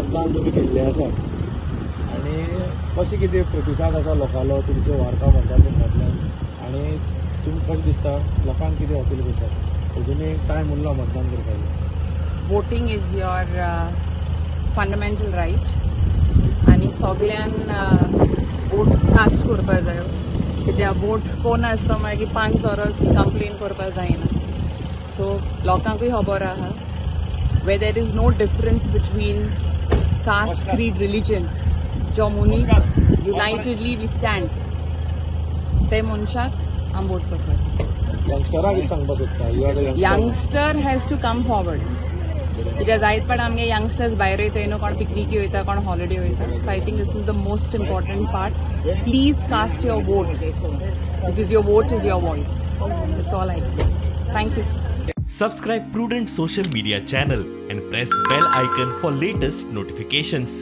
मतदान तुमी केल्लें आसा आनी कशें कितें प्रतिसाद आसा लोकांलो तुमच्या वार्का मतदारसंघांतल्यान आनी तुमकां कशें दिसता लोकांक कितें अपील करता? अजुनूय टायम उरला मतदान करपाचें. Voting is your fundamental right आनी सगळ्यान वोट कास्ट करपाक जायो, कित्याक वोट कोण आसता मागीर 5 वरस कंप्लेन करपाक जायना. सो लोकांकूय खबर आहा where there is no difference between caste, creed, religion, जो मनीस युनायटेडली we stand ते मनशाक आमी वोट करपाक. यंगस्टराक कितें सांगपाक सोदता? You are the youngster has to come forward, कित्याक जायत पाट आमगे यंगस्टर्स भायर वयता न्हू, कोण पिकनिकी वयता, कोण हॉलिडे वयता. So I think this is the most important part. Please cast your vote because your vote is your voice. That's all I can. Thank you. Subscribe Prudent Social Media channel and press bell icon for latest notifications.